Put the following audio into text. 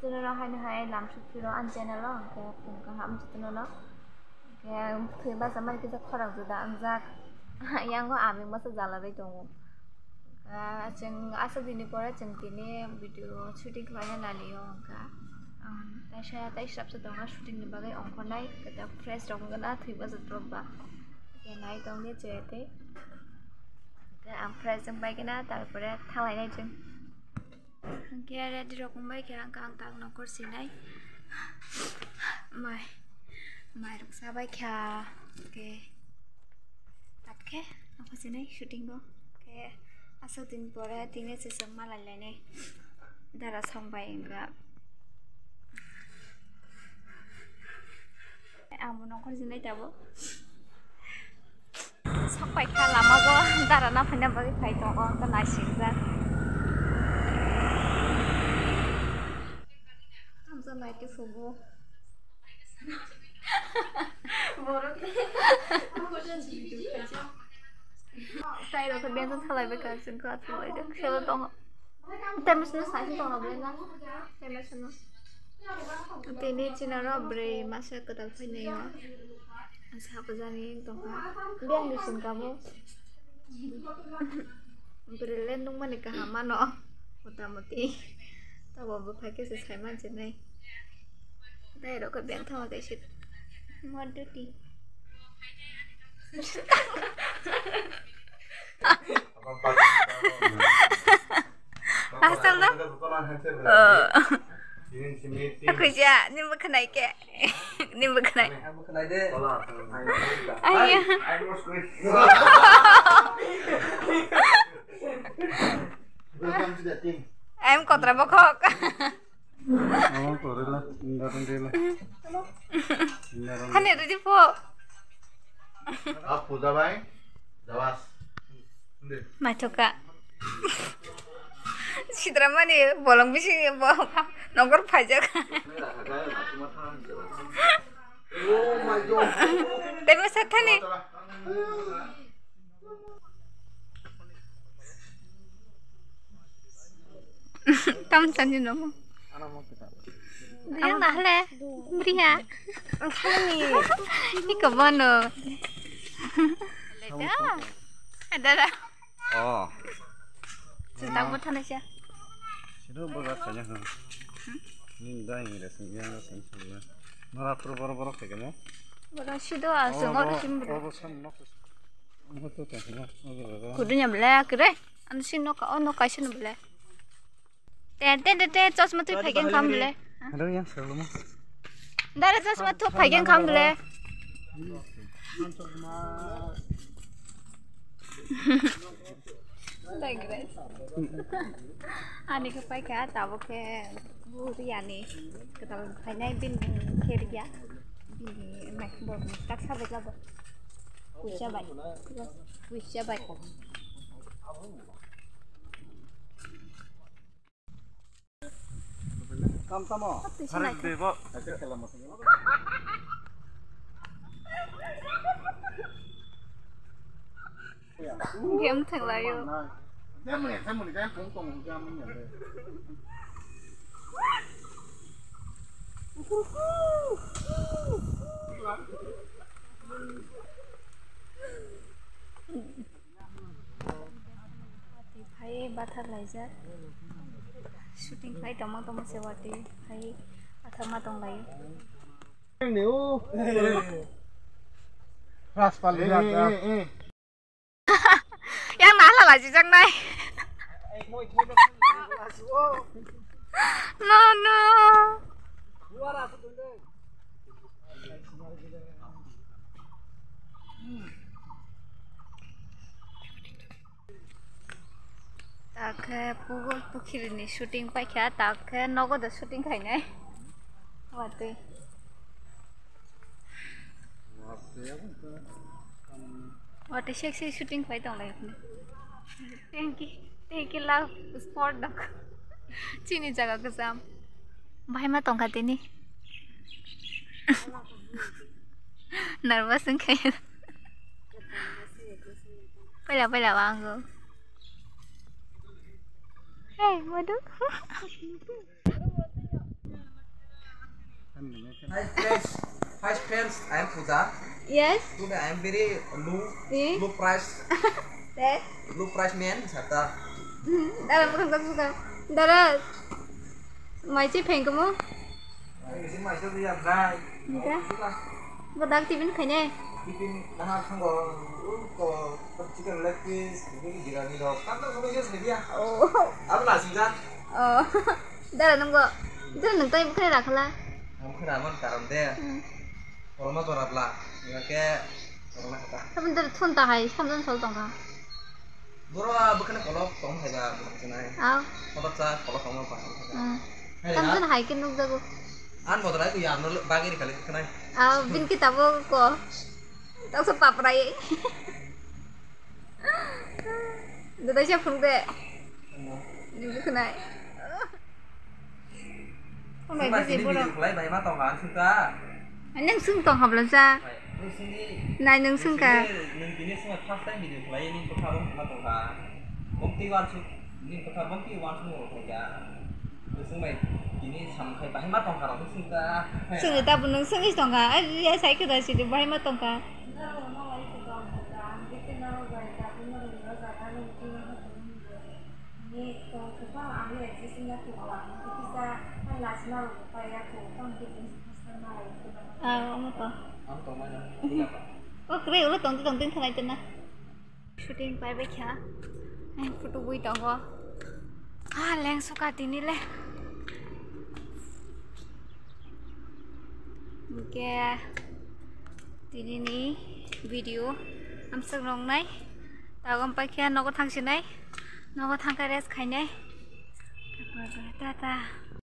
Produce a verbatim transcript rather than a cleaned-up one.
Jotono no haino hai lam suk phiro ang channel o, hwnkhe phung kaham jotono no. Hwnkhe thwi basa mani kisa khorang juda wngjak. Yango aming masa jala bai tongo. Ah, chwng aswk dini pore chwng tini video shooting khlaina nani o wngkha. Ang taisa, taisa sabsa tongo shooting ni bagwi ongkhornai, kwtal fresh rok wngkha na thwi basa drop ba. Hwnkhe nai tongdi chwya tei. Hwnkhe ang fresh wng pai khe na, tarpore thanglainai chwng. Hwnkhe ready rok wngbai khe ang, ang tak nokor sinai. Mai, mai rok sabai kha. Hwnkhe. Tat khe, ang sinai shooting o. Khe, aswk din pore tini se chwng malai lainai. Dara song bai wngkha. Ang bo nokor sinai tabuk. Sok pai kha lama bo dara na phaina bagwi phai tongo, wngkha naisikjak. Tamsa nai te phugo. Borok. Tai rok khe bench o thalai bai kha, chwng khe athalai jak khelo tongo. Temes no sai se tongo ble na. Temes no. Tini chini oro bwrwi masa kwtal phainai o. Sa bwjani tongkha. Biyang ni singkamo. Bwrwi le nukmani kaham mano. Mota moti. Tabo bwphai khe se sai man se nai. Tai rok khe biyang thangma kaisa. What duty? Asal na? Oh. Kuja, ni bwkhanai ke. Ni bwkhanai. Ayo. Welcome to the team. I'm Kotra Bokhok. Omo korela, inda rondela. Inda rondela. Hani ridi po. Ah, puja bai. Jawas. Inde. Maithoka. Sidra mani bolong bisi bo nongkor phaijak. Oh my God. Temo sathani. Tam sani nomo. Yang nahle. Beriha. Iko bono. Ada. Oh. Sedang bertanya siya. Sido boga kanya ha. Ni dai ni da sing yang da sing sing. Nora pro boro boro kaya mo. Boro sido asung oro sim. Oro sam nok. Kudunya bela kere. Anu sing nok, oh nok kaisa no bela. Te te te te chosma twi phai khe kham le. Hello yang salo mo. Dare chosma twi phai khe kham le. Ani khe pai kha tabuk khe buri ani kwtal phainai bini khe riya. Bini mai bo tak sabai labo. Puisa bai. Puisa bai. Kam tamo? Harus deh, Bo. Game thanglayo. Watwi phai bathar laijak. Shooting khlai tongma tongma se watwi phai bathar ma tong lai. Yang nahla laijak nai. No, no. Takhe pugo pukhiri ni shooting paikha, takhe nogo da shooting khainai. Watwi. Watwi sexy shooting khlai tong lai. Thank you, thank you, love sport dok. Chini jaga kwcham. Bahai ma tongkha tini. Nervous wngkha. Paila paila wango. Hey, Madhu. Hi friends, hi friends, I am Puja. Yes. Today I am very low, Eh? low price, Te? low price man, sata. Hmm, dara bukan kau suka. Dara. Mai chi pheng kamu? Ini sih mai sih dia bray. Enggak. Suka. Badak tibin khaine. Tibin mahal thango. Uh, ko chicken leg piece, ini biryani dok. Kan tak kami sih dia. Oh. Apa nasi kan? Oh. Dara nunggu. Dara nung tai bukan rakhala. Ang khna man karam de. Hmm. Kolma jora bla. Ina ke kolma kata. Sambil dara thun ta hai, sambil sol tongka. Boro bukan kolok tong hai ba bukan senai. Aw. Kotor cha kolok tong ba. Hmm. Hai na? Sambil hai ke nuk jago. An bodra ku yar no bagiri kali kenai. Aw, bin kita bo ko. Tak se paprai. Dada siya phun de. Ni bukan ai. Phun bai Sima bisi sini borok. Video khlai bai ma tong kha, ang sung ta. Nang sung tong kha bla ja. Hai, nung sini. Nai nung sung ka. Nung sini, nung sini sima first time video khlai, nung bwkha bang ma tong kha. Bong ti wan su, nung bwkha bong ti wan su mo khlai ya. Nung sung bai, tini sam khai bahai ma tong kha, nung sung ta. Sung ta bu nung sung is tong kha. Ai, ya sai khe da sidi bahai ma tong kha. Ah, omo to. O kwrwi ulo tongtwi tongtwi thwnaitwna. Shooting pai bai kha. Ang photo bui tongo. Ah, leng suka tini le. Hingke tini ni video amswk nongnai. Tagom paikhe nogo thangsinai. Nogo thangkhe rest khainai. Tata.